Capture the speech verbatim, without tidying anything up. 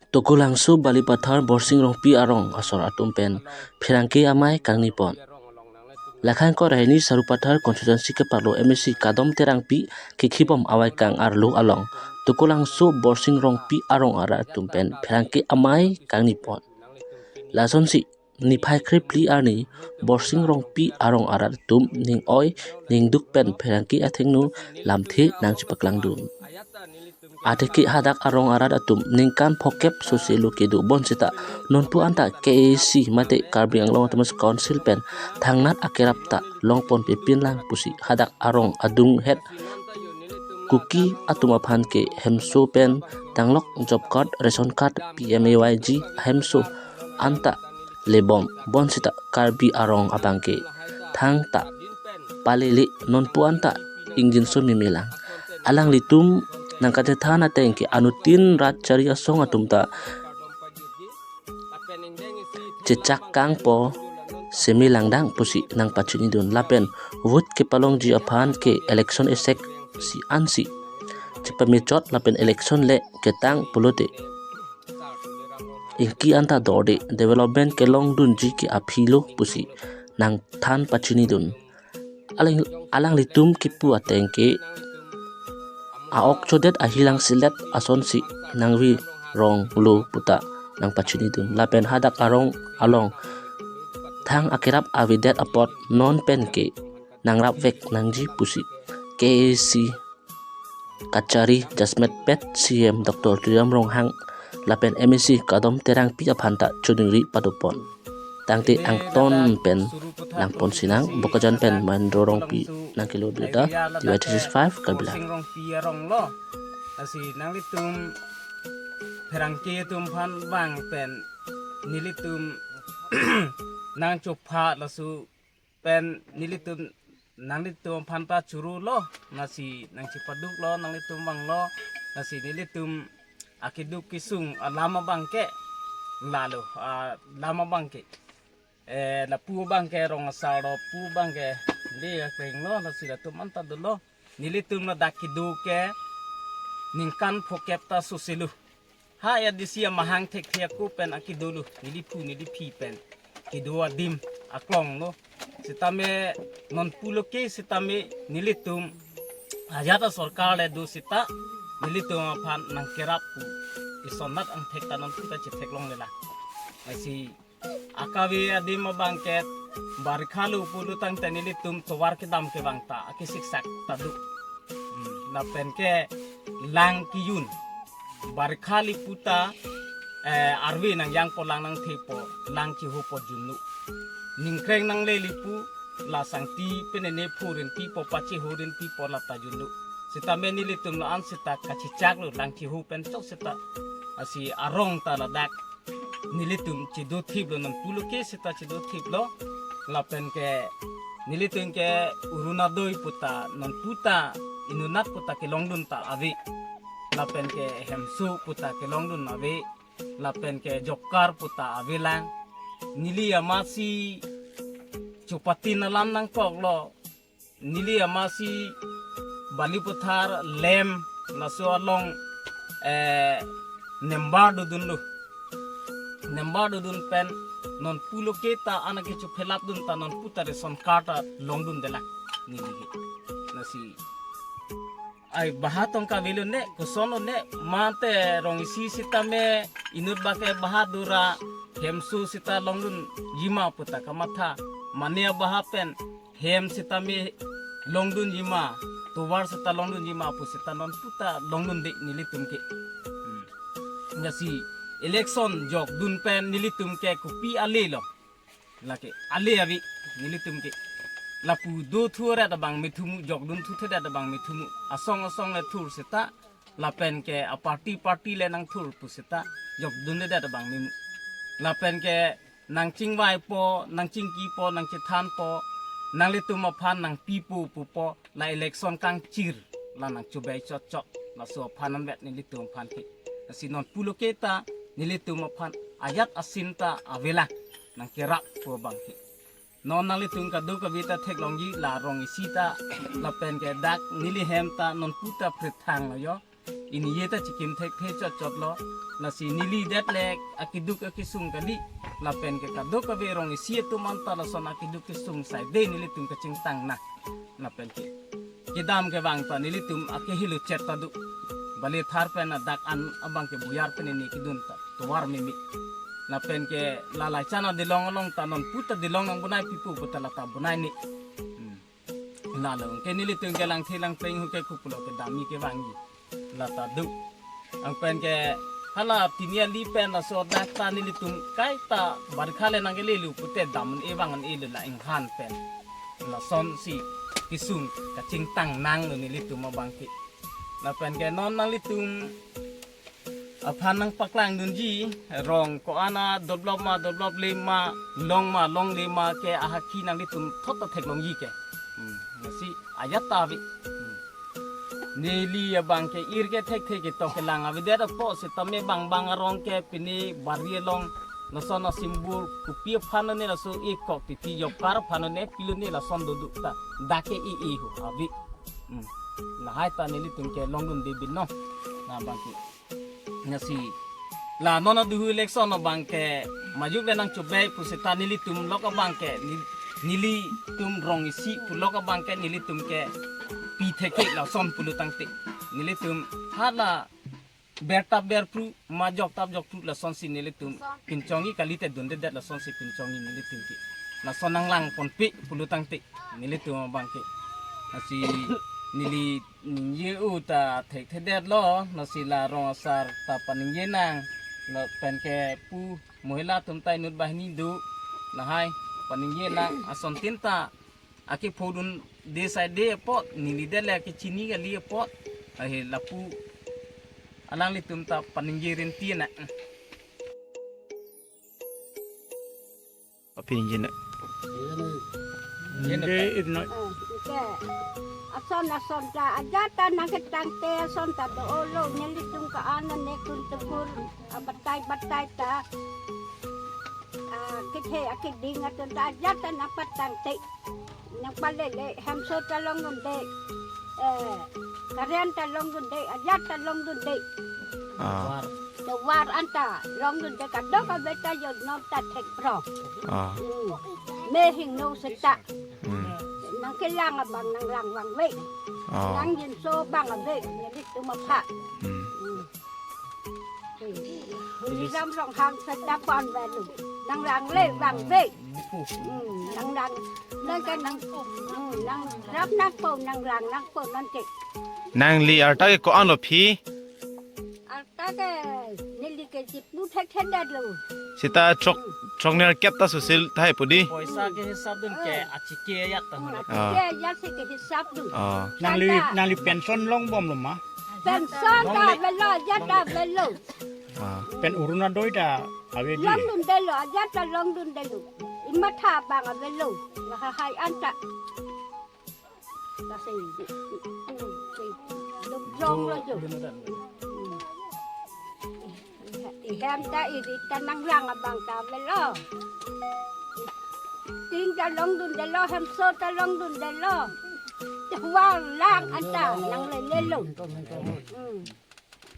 Tukulangso Balipathar Borsing Rongpi arong asor atum pen pherangke amei kangni pon. Lakhang Korahini Sarupathar constituency kepalo M A C Kadom Terangpi kekhibom avaikang arlo along Tukulangso Borsing Rongpi arong arat atum pen pherangke amei kangni pon. Lasonsi niphai kre phli arni Borsing Rongpi arong arat atum ning oi ning duk pen pherangke athengno lamthe nangchepaklangdun. Athe ke hadak arong arat atum ningkan phokep soselo kedo bonseta nonpu anta K A A C mate Karbi Anglong Autonomous Council pen thangnat akerap ta longpon pepin lang pusi hadak arong adunghet Kuki atum aphan ke hemso pen tanglok job card, ration card, P M A Y G hemso anta lebom bonseta Karbi arong abang ke thangta palele nonpu anta ingjinso memelang. Alanglitum nangkachethan ateng ke anuttin rat chari asong atum ta chechak kangpo semi langdang pusi nangpachinidun lapen vote kepalongji aphan ke election esek si ansi chepamechot lapen election le ketang pulote ingki anta dorde development kelongdunji ke aphilo pusi nangthan pachinidun. Alang alanglitum kipu ateng ke aok chodet ahilang silet asonsi nangvironglo puta nangpachinidun lapen hadak arong along thang akerap avedet apot non pen ke nangrapvek nangji pusi K A A C kachari jasmet pet C M Doctor Tuliram Ronghang lapen M A C Kadom Terangpi aphan ta choningri padopon. Tangte angton pen nangpon sinang Bokajan pen Mahendro Rongpi nangkelo deda T Y three six five Karbi Live. Borsing Rongpi arong lo. Lasi nanglitum pherangke atum aphan bang pen nelitum nangchopha laso pen nelitum nanglitum aphan ta churu lo, lasi nangchepaduk lo, nanglitum bang lo, lasi nelitum akeduk kesung alam abang ke lalo, ah, alam abang ke eh lapu abang ke rong asar lo, pu abang ke le kring lo, lasi latum anta dolo. Nelitum ladak kedo ke ningkan phokep ta soselo. Ha A D C amahang thekthe ako pen akedo lo, neliphu neliphi pen kedo adim aklong lo. Sitame nonpulo ke sitame nelitum ajat asorkar le do sita nelitum aphan nangkerap pu isonat angthek ta nonpu ta chetheklonglelang. Lasi akave adim abang ke barikha lo pulo tangte nelitum tovar kedam ke bang ta akesiksak ta do. Hmm, lapen ke lang kejun. Barikha le puta eh, arve nangjangpo, lang nangthepo, lang chehopo junlo. Ningkreng nanglele pu la sangti penene phu rintipo, pacheho rintipo lata junlo. Sitame nelitum lo an sita kachechak lo lang cheho pen chok sita. Lasi arong ta ladak nelitum chedothip lo, nonpulo ke sita chedothip lo. Lapen ke nelitum ke Orunodoi puta nonpu ta inutnat puta kelongdun ta ave. Lapen ke hemso puta kelongdun ave. Lapen ke job card puta avelang. Neli amatsi chopatin alam nangkok lo. Neli amatsi Balipathar lem laso along eh, nembar dodun lo. Nembar dodun pen nonpulo ke ta anak kecho phelap dun ta nonpu ta ration card ta longdundelang. Neli ke. Lasi ai baha tong kavelo ne, koson lo ne, mate rong isi sitame inut bake baha dura hemso sita longdunji ma puta kamatha, mane abaha pen hem sitame longdunji ma, tovar sita longdunji ma pu sita nonpu ta longdunde nelitum ke. Hmm. Lasi election jokdun pen nelitum ke kopi ale lo. Lake ale ave nelitum ke. Lapu dothu arat abang methumu, jokdun thuthedet abang methumu. Asong asong le thur sita, lapen ke a party party le nangthur pu sita, jokdundedet abang memu. Lapen ke nangchingvaipo, nangchingkipo, nangchethanpo, nanglitum aphan nangpipo pupo, la election kangchir, la nangchobei chotchot, laso aphan anvet nelitum aphan ke. Lasi nonpulo ke ta nelitum aphan ajat asin ta avelang nangkerap pu abang ke. Non nanglitum kadokave ta theklongji, la rong isi ta lapen ke dak neli hem ta nonpu ta prethang lo yo. Ini ye ta chikim thekthe chotchotlo. Lasi neli det le akeduk akesung kali. Lapen ke kadokave rong isi atum anta lason akeduk kesung saide nelitum kachingtang nang. Lapen ke kedam kevang ta nelitum akehelo chet ta do. Bale thar pen adak an abang ke buyar pen ini kedun ta tovar mimi. Lapen ke lalai chana dilong along ta non puta dilong nang bunai pipu puta lata bunai ni. Hmm. Lalo ke nelitum ke langthe langpeng hu ke kupulo ke dami kevangji. Lata do. Anpen ke hala pini ali pen laso dak ta nelitum kaita barkha le nang ke lelu pute dam-un-e vang-un-e le la inghan pen. Lasonsi kesung kachingtang nanglo nelitum abang ke. Lapen ke non nanglitum aphan nangpaklangdunji rong ko-an a develop ma develop le ma long ma longle ma ke ahakhi nanglitum thot ta theklongji ke. Hmm, lasi ajat ta ave. Hmm. Neli abang ke ir ke thekthe ketok kelang avedet apot sitame bang bang arong ke pini bari along lason asimbur kopi aphan ne laso ekok titi job card aphan ne pilo ne lason doduk ta dak ke e e ho ave. Hmm. Lahai ta nelitum ke longdunde binong. Labang ke. Lasi la non aduhu election abang ke majok le nangchobei pusita nelitum lok abang ke ni-, nelitum rong isi pulok abang ke nelitum ke pi theke lason pulo tangte. Nelitum hala bertap berpru majok tap jokpru lasonsi nelitum pinchongji kalite dundedet lasonsi pinchongji nelitum ke. Lason nanglangponpe pulo tangte nelitum abang ke. Lasi neli ningje-o ta thekthedetlo, lasi la rong asar ta paningje nang, lapen ke pu mohila atum ta inut banghini do, lahai paningje nang asontin ta akephodunde saide apot, neli det le akechini kali apot, ahe lapu alanglitum ta paningje rinti na. Aphi ningje na. Ningje irno. Eh, ike. Ason ason ta ajat ta nangketangte ason ta do-olo nelitum ko-an ne kun tekur abatai batai ta. Ah, kethe akeding atum ta ajat ta nangpatangte. Nangpalele hemso ta longdunde. Eh, karen ta longdunde, ajat ta longdunde. Ah. Tovar anta longdunde kadokave ta jodnom ta thekprong. Ah. Hmm. Me hingno seta. Hmm. Nangkelang abang nanglang vangve. Ah. Nangjinso abang ave, nelitum aphan. Hmm. Hmm. Buriram Ronghang seta pon velu. Nanglangle vangve. Hmm, nanglang. Nang kan nang. Hmm, nangrap nangpo, nanglang nangpo nangke. Nangli arta ke ko-anlo phi? Arta ke neli ke chipu thekthedetlo. Sita throk, throknerkep ta susil tahai pudi. Poisa ke hisap dun ke achike ajat ta hona. Ah. Achike ajat si ke hisap dun. Ah. Nangli, nangli pension longbomlo ma? Pension ta avelo, ajat ta avelo. Ah. Pen Orunodoi ta ave di. Longdundelo, ajat ta longdundelo. Imatha abang avelo. Lahai anta. Lasi, lasi, longlo jo. Ihem ta iri ta nanglang abang ta avelo. Tin ta longdundelo, hemso ta longdundelo. Tovar lang anta nanglelelo. Hmm.